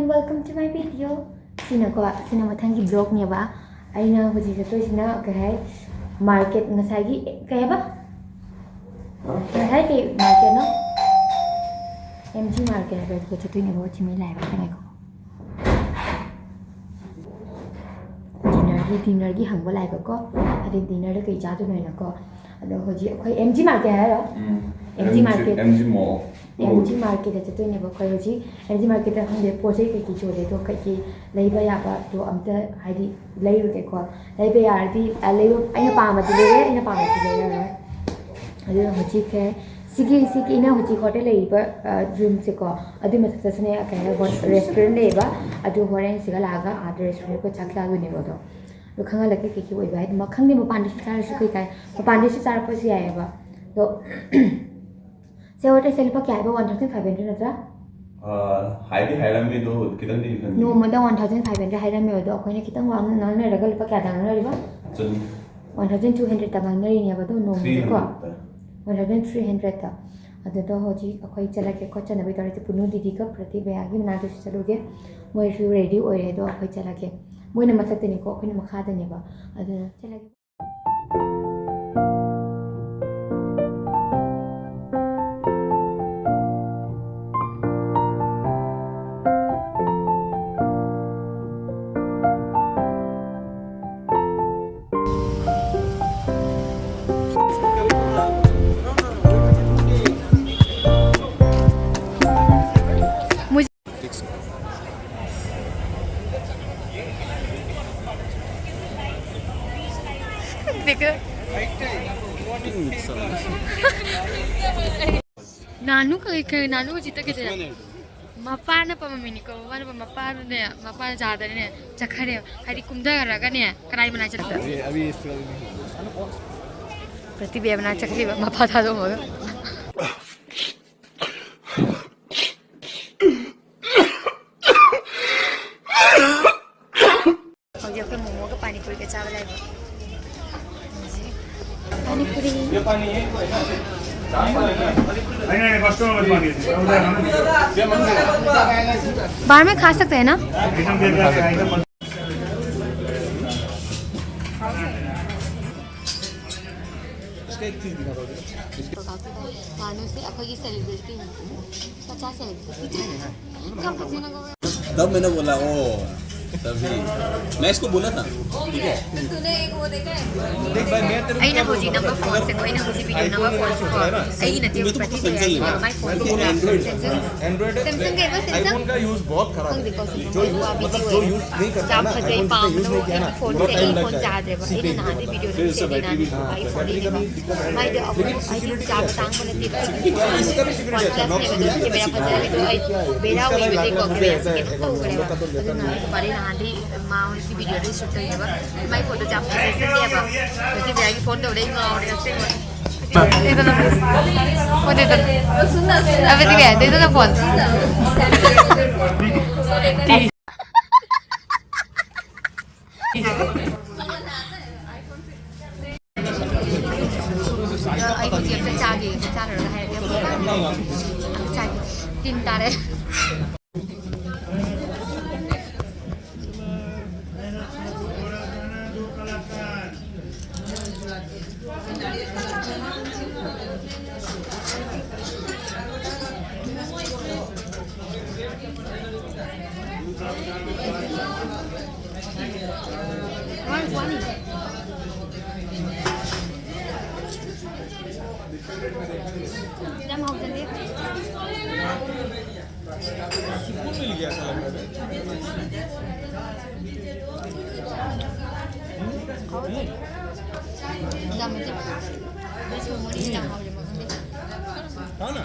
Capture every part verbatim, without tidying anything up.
Welcome to my video. ꯁꯤꯅꯀꯣ, ꯁꯤꯅ ꯃꯊꯪꯒꯤ vlogꯅꯦꯕ꯫ ꯑꯩꯅ ꯍꯧꯖꯤꯛ ꯆꯠꯇꯣꯏꯁꯤꯅ ꯀꯩ ꯍꯥꯏ, market, ꯉꯁꯥꯏꯒꯤ ꯀꯩ ꯍꯥꯏꯕ? ꯍꯥ? ꯉꯁꯥꯏ ꯀꯩ marketꯅꯣ? M G market ꯍꯥꯏꯕ, ꯑꯗꯨꯗ ꯆꯠꯇꯣꯏꯅꯦꯕ꯫ ꯁꯤ ꯃꯤ ꯂꯥꯛꯑꯦꯕ, ꯉꯥꯏꯈꯣ꯫ Dinnerꯒꯤ, dinnerꯒꯤ ꯍꯪꯕ ꯂꯥꯛꯑꯦꯕꯀꯣ꯫ ꯑꯗꯩ dinnerꯗ ꯀꯩ ꯆꯥꯗꯣꯏꯅꯣ ꯍꯥꯏꯅꯀꯣ꯫ ꯑꯗꯣ ꯍꯧꯖꯤꯛ ꯑꯩꯈꯣꯏ M G market ꯍꯥꯏꯔꯣ? ꯎꯝ꯫ M G market꯫ M G mall꯫ M G marketꯇ ꯆꯠꯇꯣꯏꯅꯦꯕ ꯑꯩꯈꯣꯏ ꯍꯧꯖꯤꯛ꯫ M G marketꯇ ꯈꯪꯗꯦ ꯄꯣꯠ ꯆꯩ ꯀꯩꯀꯩ ꯌꯣꯜꯂꯦ ꯑꯗꯣ ꯀꯩꯀꯩ ꯂꯩꯕ ꯌꯥꯕꯗꯣ ꯑꯝꯇ ꯍꯥꯏꯗꯤ ꯂꯩꯔꯨꯒꯦꯀꯣ꯫ ꯂꯩꯕ ꯌꯥꯔꯗꯤ, ꯑ, ꯂꯩꯕ, ꯑꯩꯅ ꯄꯥꯝꯃꯗꯤ ꯂꯩꯔꯦ, ꯑꯩꯅ ꯄꯥꯝꯃꯗꯤ ꯂꯩꯔꯔꯣꯏ꯫ ꯑꯗꯨꯅ ꯍꯧꯖꯤꯛꯁꯦ ꯁꯤꯒꯤ, ꯁꯤꯒꯤ ꯏꯅꯥ ꯍꯧꯖꯤꯛ hotel ꯂꯩꯔꯤꯕ, ꯑ, roomꯁꯦꯀꯣ, ꯑꯗꯨꯏ ꯃꯊꯛꯇꯁꯨꯅꯦ ꯀꯩ ꯍꯥꯏ, ꯍꯣ-, restaurant ꯂꯩꯌꯦꯕ꯫ ꯑꯗꯨ ꯍꯣꯔꯦꯟ ꯁꯤꯒ ꯂꯥꯛꯑꯒ ꯑꯥꯗ restaurantꯗ ꯆꯥꯛ ꯆꯥꯗꯣꯏꯅꯦꯕ ꯑꯗꯣ꯫ ꯑꯗꯣ ꯈꯪꯍꯜꯂꯛꯀꯦ ꯀꯩ ꯀꯩ ꯑꯣꯏꯕ ꯍꯥꯏꯗꯤ ꯃ-, ꯈꯪꯗꯦ ꯃꯄꯥꯟꯗꯁꯨ ꯆꯥꯔꯁꯨ ꯀꯩ ꯀꯥꯏ, ꯃꯄꯥꯟꯗꯁꯨ ꯆꯥꯔꯛꯄꯁꯨ ꯌꯥꯏꯑꯕ꯫ ꯑꯗꯣ ꯁꯦ hotelꯁꯦ ꯂꯨꯄꯥ ꯀꯌꯥ ꯍꯥꯏꯕ? One thousand five hundred ꯅꯠꯇ꯭ꯔꯥ? ꯑ, ꯍꯥꯏꯗꯤ ꯍꯥꯏꯔꯝꯃꯦ ꯑꯗꯣ ꯈꯤꯇꯪꯗꯤ ꯍꯟꯊꯅꯤꯡꯉꯤ꯫ ꯅꯣꯡꯃꯗ one thousand five hundred ꯍꯥꯏꯔꯝꯃꯦ ꯑꯗꯣ ꯑꯩꯈꯣꯏꯅ ꯈꯤꯇꯪ ꯋꯥꯡꯅ ꯉꯥꯡꯅꯔꯒ ꯂꯨꯄꯥ ꯀꯌꯥꯗ ꯉꯥꯡꯅꯔꯤꯕ? ꯆꯅꯤ꯫ One thousand two hundredꯇ ꯉꯥꯡꯅꯔꯤꯅꯦꯕ ꯑꯗꯣ ꯅꯣꯡꯃꯗꯀꯣ꯫ Three hundredꯇ꯫ One thousand three hundredꯇ꯫ ꯑꯗꯨꯗꯣ ꯍꯧꯖꯤꯛ ꯑꯩꯈꯣꯏ ꯆꯠꯂꯒꯦ ꯈꯣꯠꯆꯅꯕꯒꯤ ꯇꯧꯔꯤꯁꯦ꯫ ꯄꯨꯅꯨ ꯗꯤꯗꯤꯒ ꯄ꯭ꯔꯗꯤꯞ ꯚꯩꯌꯥꯒꯤ ꯃꯅꯥꯛꯇꯁꯨ ꯆꯠꯂꯨꯒꯦ꯫ ꯃꯣꯏꯁꯨ ready ꯑꯣꯏꯔꯦ ꯑꯗꯣ ꯑꯩꯈꯣꯏ ꯆꯠꯂꯒꯦ꯫ ꯃꯣꯏꯅ ꯃꯊꯛꯇꯅꯤꯀꯣ, ꯑꯩꯈꯣꯏꯅ ꯃꯈꯥꯗꯅꯦꯕ꯫ ꯑꯗꯨꯅ ꯆꯠꯂꯒꯦ꯫ ꯅꯥꯅꯨ ꯀꯩ, ꯀꯩ, ꯅꯥꯅꯨ ꯍꯧꯖꯤꯛꯇ ꯀꯩꯗꯧꯔꯦ? ꯃꯄꯥꯅ ꯄꯥꯝꯃꯝꯃꯤꯅꯤꯀꯣ, ꯃꯄꯥꯅ ꯄꯥꯝ-, ꯃꯄꯥꯅꯅꯦ, ꯃꯄꯥꯅ ꯖꯥꯗꯅꯅꯦ ꯆꯠꯈ꯭ꯔꯦ꯫ ꯍꯥꯏꯗꯤ ꯀꯨꯝꯊꯔꯒꯅꯦ, ꯀꯅꯥꯏ ꯃꯅꯥꯛ ꯆꯠꯄ? ꯑꯕꯤ, ꯑꯕꯤ ꯁ꯭ꯀꯨꯜ꯫ ꯄ꯭ꯔꯇꯤꯕꯦ ꯃꯅꯥꯛ ꯆꯠꯈ꯭ꯔꯤꯕ, ꯃꯄꯥ ꯊꯥꯗꯣꯛꯑꯝꯃꯒ꯫ ꯍꯧꯖꯤꯛ ꯑꯩꯈꯣꯏ ꯃꯣꯃꯣꯒ ꯄꯥꯅꯤꯄꯨꯔꯤꯒ ꯆꯥꯕ ꯂꯥꯛꯏꯕ꯫ ꯍꯧꯖꯤꯛ ꯄꯥꯅꯤꯄꯨꯔꯤ꯫ नहीं, नहीं, कस्टमर मत मांगिए। बाहर में खा सकते हैं ना? एकदम दे दिया, एकदम। इसका एक चीज दिखा दो। ꯀꯩꯅꯣꯁꯦ ꯑꯩꯈꯣꯏꯒꯤ ꯁꯦꯂꯤꯕ꯭ꯔꯤꯇꯤ ꯃꯆꯥ ꯁꯦꯂꯤꯕ꯭ꯔꯤꯇꯤ ꯌꯥꯝ ꯐꯖꯅ ꯉꯧꯋꯦ꯫ तब मैंने बोला, "ओ, तभी।" मैं इसको बोला था, ठीक है? ꯑꯩꯅ ꯍꯧꯖꯤꯛ ꯅꯝꯕ ꯐꯣꯟꯁꯦ, ꯑꯩꯅ ꯍꯧꯖꯤꯛ ꯚꯤꯗꯤꯑꯣ ꯅꯝꯕ ꯐꯣꯟꯁꯦꯀꯣ, ꯑꯩꯒꯤ ꯅꯠꯇꯦ, ꯄ꯭ꯔꯗꯤꯞ ꯍꯣꯏꯒꯤ꯫ ꯃꯥꯏ ꯐꯣꯟꯁꯦ ꯁꯦꯝꯁꯪ, ꯁꯦꯝꯁꯪ ꯀꯩꯕ, ꯁꯦꯝꯁꯪ? ꯈꯪꯗꯦꯀꯣ, ꯁꯦꯝꯁꯪ ꯀꯩꯕ, ꯕꯤꯖꯤ ꯑꯣꯏꯌꯦ꯫ ꯌꯥꯝ ꯐꯖꯩ, ꯄꯥꯝꯕꯗꯣ ꯑꯩꯒꯤ ꯐꯣꯟꯁꯦ ꯌꯥꯗ꯭ꯔꯦꯕ꯫ ꯑꯩꯅ ꯅꯍꯥꯟꯗꯤ ꯚꯤꯗꯤꯑꯣ ꯅꯝꯃꯤꯁꯦ ꯑꯩꯅ ꯅꯍꯥꯟꯗꯤ ꯃꯥꯏꯗꯣ ꯑꯩꯈꯣꯏ ꯑꯩꯗꯤ ꯆꯥꯕ ꯇꯥꯡꯕ ꯅꯠꯇꯦ, ꯑꯩꯒꯤ ꯐꯣꯟ ꯄ꯭ꯂꯁꯅꯦꯕ, ꯑꯗꯨꯝ ꯀꯦꯃꯦꯔꯥ ꯐꯖꯔꯦ, ꯑꯗꯣ ꯑꯩ ꯕꯦꯔꯥ ꯑꯣꯏꯕꯗꯒꯤꯀꯣ ꯀꯦꯃꯦꯔꯥꯁꯦ ꯀꯩꯅꯣ ꯇꯧꯈ꯭ꯔꯦꯕ꯫ ꯑꯗꯨꯅ ꯅꯨꯄꯥꯗꯤ ꯅꯍꯥꯟꯗꯤ ꯃꯥ ꯍꯣꯏꯒꯤ ꯚꯤꯗꯤꯑꯣꯗ ꯁꯨꯠ ꯇꯧꯋꯦꯕ꯫ ꯃꯥꯏ ꯐꯣꯟꯗꯣ ꯌꯥꯝ ꯐꯖꯩ ꯁꯤꯅꯦꯕ꯫ ꯍꯧꯖꯤꯛ ꯕꯦꯔꯥꯒꯤ ꯐꯣꯟ ꯇꯧꯔꯦ, ꯑꯩ ꯉꯥꯎꯔꯦ ꯑꯁꯦꯡꯕ꯫ ꯂꯩꯗꯅ, ꯍꯣꯏ, ꯂꯩꯗꯅ꯫ ꯑꯕꯗꯤ ꯀꯩ? ꯂꯩꯗꯅ ꯐꯣꯟ꯫ ꯑꯗꯣ ꯑꯩ ꯍꯧꯖꯤꯛ ꯑꯝꯇ ꯆꯥꯒꯦ, ꯑꯝꯇ ꯆꯥꯔꯨꯔꯒ ꯍꯥꯏꯔꯛꯀꯦ꯫ ꯑꯝꯇ ꯆꯥꯒꯦ꯫ ꯇꯤꯟ ꯇꯥꯔꯦ꯫ ꯌꯥꯝ ꯍꯥꯎꯖꯗꯦ꯫ सुकून मिल गया, ऐसा लग रहा है। ꯌꯥꯝ ꯍꯥꯎꯖꯩ꯫ ꯃꯣꯔꯤ ꯌꯥꯝ ꯍꯥꯎꯖꯩ, ꯃꯈꯜ꯫ हाँ ना?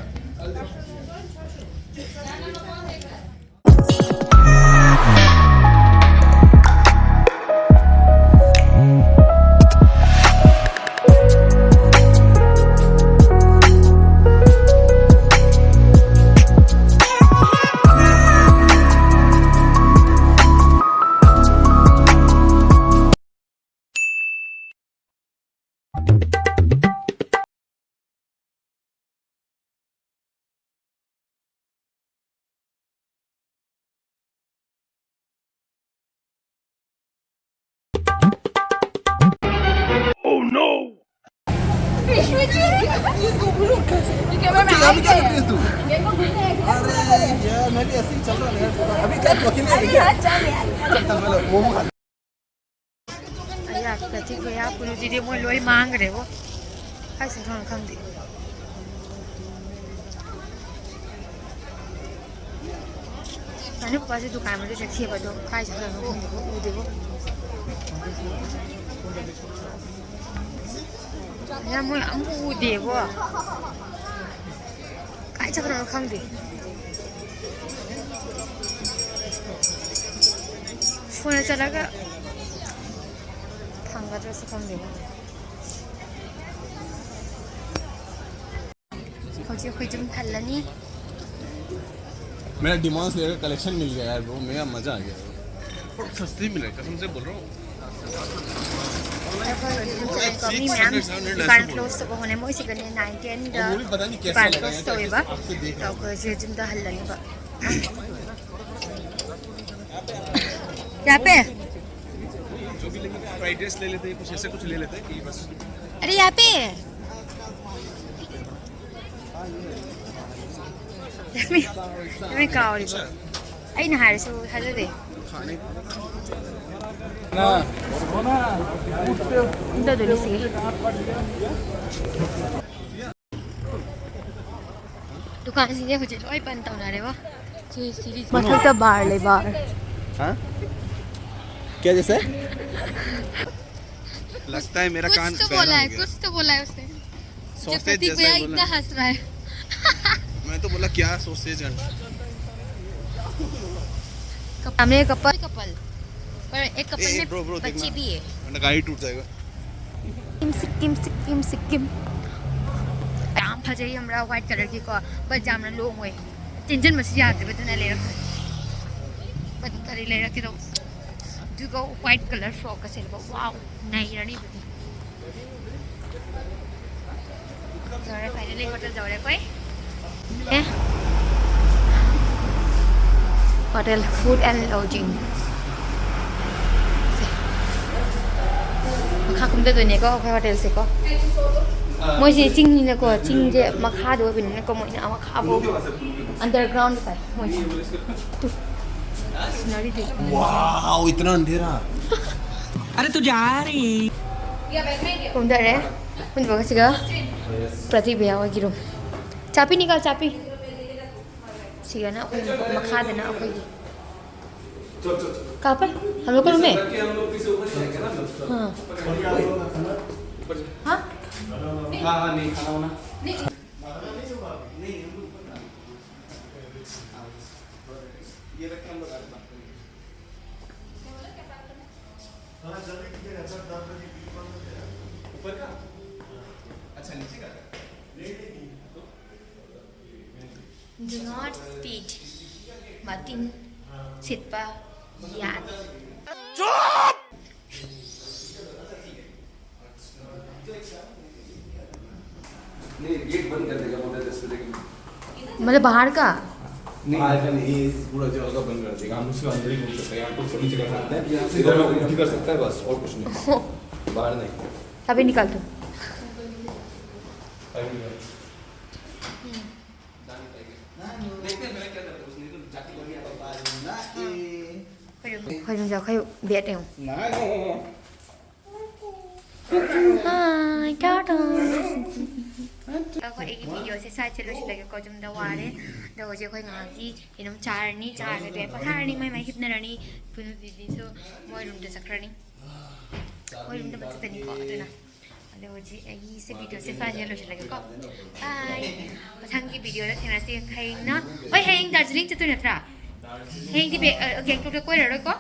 ये क्या कर रही है तू? अरे यार, मैं भी ऐसे ही चल रहा है यार। अभी क्या, तू अकेले है क्या? चल, चल, पहले मोमो खा। ꯑꯩ ꯌꯥꯝ ꯇꯊꯤꯈ꯭ꯔꯦ, ꯌꯥꯝ ꯄꯨꯂꯨꯁꯤꯗꯤ ꯃꯣꯏ ꯂꯣꯏ ꯃꯥꯡꯈ꯭ꯔꯦꯕꯣ꯫ ꯀꯥꯏ ꯆꯠꯈ꯭ꯔꯅꯣ ꯈꯪꯗꯦ꯫ ꯑꯅꯨꯞꯄꯥꯁꯦ ꯗꯨꯀꯥꯟ ꯃꯅꯨꯡꯗ ꯆꯠꯈꯤꯕ, ꯑꯗꯣ ꯀꯥꯏ ꯆꯠꯈ꯭ꯔꯅꯣ ꯈꯪꯗꯦꯕꯣ, ꯎꯗꯦꯕꯣ꯫ ꯌꯥꯝ ꯃꯣꯏ ꯑꯝꯕꯨ ꯎꯗꯦꯕꯣ꯫ ꯀꯥꯏ ꯆꯠꯈ꯭ꯔꯅꯣ ꯈꯪꯗꯦ꯫ ꯐꯣꯟꯗ ꯆꯠꯂꯒ ꯐꯪꯒꯗ꯭ꯔꯁꯨ ꯈꯪꯗꯦꯕꯣ꯫ ꯍꯧꯖꯤꯛ ꯑꯩꯈꯣꯏ ꯌꯨꯝ ꯍꯜꯂꯅꯤ꯫ मेरा डिमांड लेयर का कलेक्शन मिल गया यार ब्रो, मेरा मजा आ गया। और सस्ते मिला है, कसम से बोल रहा हूँ। ꯑꯩꯈꯣꯏ ꯌꯨꯝ ꯆꯠꯂꯦꯀꯣ, ꯃꯤ ꯃꯌꯥꯝ ꯗꯨꯀꯥꯟ ꯀ꯭ꯂꯣꯁ ꯇꯧꯕ ꯍꯧꯅꯩ꯫ ꯃꯣꯏꯁꯤꯒꯅꯦ ꯅꯥꯏꯟ ꯇꯦꯟꯗ ꯗꯨꯀꯥꯟ ꯀ꯭ꯂꯣꯁ ꯇꯧꯋꯦꯕ꯫ ꯑꯗꯣ ꯑꯩꯈꯣꯏ ꯍꯧꯖꯤꯛ ꯌꯨꯝꯗ ꯍꯜꯂꯅꯤꯕ꯫ ꯌꯥꯄꯦ꯫ जो भी लेंगे, फ्राइड राइस ले लेते हैं, कुछ ऐसा कुछ ले लेते हैं कि बस। अरे यहाँ पे। ꯅꯨꯃꯤꯠ ꯀꯥꯎꯔꯤꯕꯣ? ꯑꯩꯅ ꯍꯥꯏꯔꯁꯨ ꯊꯥꯖꯗꯦ꯫ ꯑꯝꯇ ꯑꯗꯨ ꯂꯤꯁꯤꯒꯦ꯫ ꯗꯨꯀꯥꯟꯁꯤꯡꯁꯦ ꯍꯧꯖꯤꯛ ꯂꯣꯏ ꯕꯟ ꯇꯧꯅꯔꯦꯕꯣ꯫ ꯁꯤ ꯁꯤꯔꯤꯁ ꯃꯊꯛꯇ ꯕꯥꯔ ꯂꯩ, ꯕꯥꯔ꯫ हाँ? क्या जैसे? लगता है मेरा कुछ कान तो बहरा बोला हो है, गया। कुछ तो बोला है उसने। मुझे सॉसेज प्रतीक जैसा भैया ही बोला इतना है। हंस रहा है। मैं तो बोला क्या सॉसेज है। हमें कपल, कपल और एक कपल ए, में ब्रो, ब्रो, बच्चे देखना। भी है। वरना गाड़ी टूट जाएगा। सिक्किम, सिक्किम, सिक्किम, सिक्किम। ꯌꯥꯝ ꯐꯖꯩ ꯈꯪꯕ꯭ꯔꯥ, ꯋꯥꯏꯠ ꯀꯂꯔꯒꯤꯀꯣ, ꯕꯠ ꯌꯥꯝꯅ ꯂꯣꯡ ꯑꯣꯏ꯫ ꯆꯦꯟꯁꯤꯟꯕꯁꯨ ꯌꯥꯗ꯭ꯔꯦꯕ, ꯑꯗꯨꯅ ꯂꯩꯔꯛꯇ꯭ꯔꯦ꯫ ꯕꯠ ꯀꯔꯤ ꯂꯩꯔꯛꯀꯦ ꯇꯧꯕ꯫ ꯑꯗꯨꯒ ꯋꯥꯏꯠ ꯀꯂꯔ ꯐ꯭ꯔꯣꯛꯀ ꯁꯦꯠꯂꯕ, ꯋꯥꯎ, ꯅꯩꯔꯅꯤ ꯑꯗꯨꯗꯤ꯫ ꯌꯧꯔꯦ, finally hotel ꯌꯧꯔꯦ ꯑꯩꯈꯣꯏ꯫ ꯑꯦ꯫ Hotel, food and lodging꯫ ꯁꯦ꯫ ꯃꯈꯥ ꯀꯨꯝꯊꯗꯣꯏꯅꯦꯀꯣ ꯑꯩꯈꯣꯏ ꯍꯣꯇꯦꯜꯁꯦꯀꯣ꯫ ꯃꯣꯏꯁꯦ ꯆꯤꯡꯅꯤꯅꯀꯣ, ꯆꯤꯡꯁꯦ ꯃꯈꯥꯗ ꯑꯣꯏꯕꯅꯤꯅꯀꯣ, ꯃꯣꯏꯅ ꯃꯈꯥꯐꯥꯎ underground ꯁꯥꯏ ꯃꯣꯏꯁꯦ꯫ Scenery ꯗꯤ꯫ Wow, इतना अंधेरा। अरे तू जा रही ꯀꯨꯝꯊꯔꯦ꯫ ꯀꯨꯝꯊꯕꯒ ꯁꯤꯒ ꯄ꯭ꯔꯗꯤꯞ ꯚꯩꯌꯥ ꯍꯣꯏꯒꯤ room꯫ ꯆꯥꯄꯤ ꯅꯤꯀꯥꯜ ꯆꯥꯄꯤ꯫ ꯁꯤꯒꯅ ꯑꯩꯈꯣꯏ ꯃꯈꯥꯗꯅ ꯑꯩꯈꯣꯏꯒꯤ ꯀꯥꯄ ꯍꯜꯂꯣ ꯀꯔꯨꯃꯦ ꯍꯥ हाँ हाँ नहीं खाना वाना ऊपर का अच्छा नीचे का Do not speak. ꯃꯇꯤꯟ ꯁꯤꯠꯄ ꯌꯥꯗꯦ꯫ नहीं गेट बंद कर देगा बोलते दस बजे के मतलब बाहर का? नहीं बाहर का नहीं पूरा जगह का बंद कर देगा हम उसको अंदर ही घूम सकते हैं यहाँ पर फर्नीचर का सामान है इधर लोग उल्टी कर सकता है बस और कुछ नहीं बाहर नहीं अभी निकाल दो। अभी नहीं। देखते हैं मेरा क्या करता है उसने तो जाके लग गया ꯈꯣꯏꯔꯨꯝ ꯈꯣꯏꯔꯨꯝ ꯈꯣꯏ ꯕꯦꯠ ꯌꯦꯡꯉꯣ ना ना Hi, turtles. ꯑꯩꯈꯣꯏ ꯑꯩꯒꯤ ꯚꯤꯗꯤꯑꯣꯁꯦ ꯁ꯭ꯋꯥꯏꯁꯦ ꯂꯣꯏꯁꯤꯜꯂꯒꯦꯀꯣ꯫ ꯌꯨꯝꯗ ꯋꯥꯔꯦ꯫ ꯑꯗꯣ ꯍꯧꯖꯤꯛ ꯑꯩꯈꯣꯏ ꯉꯥꯏꯍꯥꯛꯀꯤ ꯀꯩꯅꯣꯝ ꯆꯥꯔꯅꯤ, ꯆꯥꯔꯒ ꯄꯣꯊꯥꯔꯅꯤ, ꯃꯥꯏ ꯃꯥꯏ ꯍꯤꯞꯅꯔꯅꯤ꯫ ꯄꯨꯅꯨ ꯗꯤꯗꯤꯁꯨ ꯃꯣꯏ ꯔꯨꯝꯗ ꯆꯠꯈ꯭ꯔꯅꯤ꯫ ꯃꯣꯏ ꯔꯨꯝꯗ ꯑꯃꯨꯛ ꯆꯠꯀꯅꯤꯀꯣ꯫ ꯑꯗꯨꯅ ꯑꯗꯣ ꯍꯧꯖꯤꯛ ꯑꯩꯒꯤꯁꯦ ꯚꯤꯗꯤꯑꯣꯁꯦ ꯁ꯭ꯋꯥꯏꯁꯤꯗ ꯂꯣꯏꯁꯤꯜꯂꯒꯦꯀꯣ꯫ ꯕꯥꯏ꯫ ꯃꯊꯪꯒꯤ ꯚꯤꯗꯤꯑꯣꯗ ꯊꯦꯡꯅꯁꯤ꯫ ꯍꯌꯦꯡꯅ ꯍꯣꯏ ꯍꯌꯦꯡ ꯗꯥꯔꯖꯤꯂꯤꯡ ꯆꯠꯇꯣꯏ ꯅꯠꯇ꯭ꯔꯥ? ꯍꯌꯦꯡꯗꯤ ꯕꯦ- ꯑ, ꯒꯦꯡꯇꯣꯛꯇ ꯀꯣꯏꯔꯔꯣꯏꯀꯣ꯫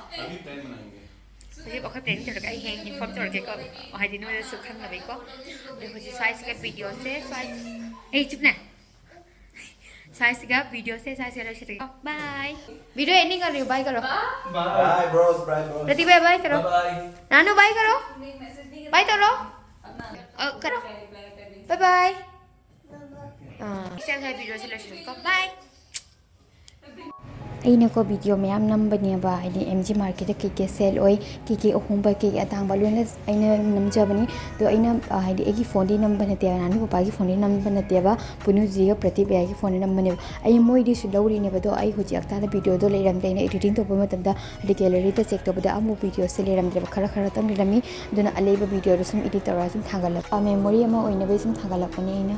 ꯍꯧꯖꯤꯛ ꯑꯩꯈꯣꯏ ꯄ꯭ꯂꯦꯅꯤꯡ ꯇꯧꯔꯒ ꯑꯩ ꯍꯌꯦꯡ ꯏꯟꯐꯣꯔꯝ ꯇꯧꯔꯛꯀꯦꯀꯣ꯫ ꯍꯥꯏꯗꯤ ꯅꯣꯏꯗꯁꯨ ꯈꯪꯅꯕꯩꯀꯣ꯫ ꯑꯗꯣ ꯍꯧꯖꯤꯛ ꯁ꯭ꯋꯥꯏꯁꯤꯒ ꯚꯤꯗꯤꯑꯣꯁꯦ ꯁ꯭ꯋꯥꯏ ꯑꯩ ꯆꯨꯞꯅꯦ ꯁ꯭ꯋꯥꯏꯁꯤꯒ ꯚꯤꯗꯤꯑꯣꯁꯦ ꯁ꯭ꯋꯥꯏꯁꯤꯒ ꯂꯣꯏꯁꯤꯜꯂꯒꯦꯀꯣ꯫ ꯕꯥꯏ꯫ Video ending ꯀꯔꯤꯌꯣ? ꯕꯥꯏ ꯀꯔꯣ? बाय ब्रोस बाय ब्रोस ꯔꯇꯤ ꯚꯥꯏ ꯕꯥꯏ ꯀꯔꯣ? बाय ꯔꯥꯅꯨ ꯕꯥꯏ ꯀꯔꯣ? ꯕꯥꯏ ꯇꯧꯔꯣ꯫ ꯑ, ꯀꯔꯣ? ꯕꯥꯏ ꯕꯥꯏ꯫ ꯑꯥ, ꯏꯆꯦ ꯉꯁꯥꯏ ꯚꯤꯗꯤꯑꯣꯁꯦ ꯂꯣꯏꯁꯤꯜꯂꯒꯦꯀꯣ꯫ ꯕꯥꯏ꯫ ꯑꯩꯅꯀꯣ ꯚꯤꯗꯤꯑꯣ ꯃꯌꯥꯝ ꯅꯝꯕꯅꯦꯕ, ꯍꯥꯏꯗꯤ ꯑꯦꯝ ꯖꯤ ꯃꯥꯔꯀꯦꯠꯇ ꯀꯩ ꯀꯩ ꯁꯦꯜ ꯑꯣꯏ, ꯀꯩ ꯀꯩ ꯑꯍꯣꯡꯕ, ꯀꯩ ꯀꯩ ꯑꯇꯥꯡꯕ, ꯂꯣꯏꯅ ꯑꯩꯅ ꯅꯝꯖꯕꯅꯤ꯫ ꯑꯗꯣ ꯑꯩꯅ, ꯑ, ꯍꯥꯏꯗꯤ ꯑꯩꯒꯤ ꯐꯣꯟꯗꯒꯤ ꯅꯝꯕ ꯅꯠꯇꯦꯕ, ꯅꯥꯅꯨ ꯄꯄꯥꯒꯤ ꯐꯣꯟꯗꯒꯤ ꯅꯝꯕ ꯅꯠꯇꯦꯕ, ꯄꯨꯅꯨꯖꯤꯒ ꯄ꯭ꯔꯗꯤꯞ ꯌꯥꯏꯒꯤ ꯐꯣꯟꯗꯒꯤ ꯅꯝꯕꯅꯦꯕ꯫ ꯑꯩ ꯃꯣꯏꯗꯤꯁꯨ ꯂꯧꯔꯤꯅꯦꯕ, ꯑꯗꯣ ꯑꯩ ꯍꯧꯖꯤꯛ ꯍꯞꯇꯥꯗ ꯚꯤꯗꯤꯑꯣꯗꯣ ꯂꯩꯔꯝꯗꯦ꯫ ꯑꯩꯅ ꯏꯗꯤꯇꯤꯡ ꯇꯧꯕ ꯃꯇꯝꯗ, ꯍꯥꯏꯗꯤ ꯒꯦꯂꯔꯤꯗ ꯆꯦꯛ ꯇꯧꯕꯗ ꯑꯃꯨꯛ ꯚꯤꯗꯤꯑꯣꯁꯦ ꯂꯩꯔꯝꯗ꯭ꯔꯦꯕ, ꯈꯔ ꯈꯔꯇꯪ ꯂꯩꯔꯝꯃꯤ꯫ ꯑꯗꯨꯅ ꯑꯂꯩꯕ ꯚꯤꯗꯤꯑꯣꯗꯣ ꯁꯨꯝ ꯏꯗꯤꯠ ꯇꯧꯔꯒ ꯁꯨꯝ ꯊꯥꯒꯠꯂꯛꯄ, ꯃꯦꯃꯣꯔꯤ ꯑꯃ ꯑꯣꯏꯅꯕ ꯁꯨꯝ ꯊꯥꯒꯠꯂꯛꯄꯅꯦ ꯑꯩꯅ꯫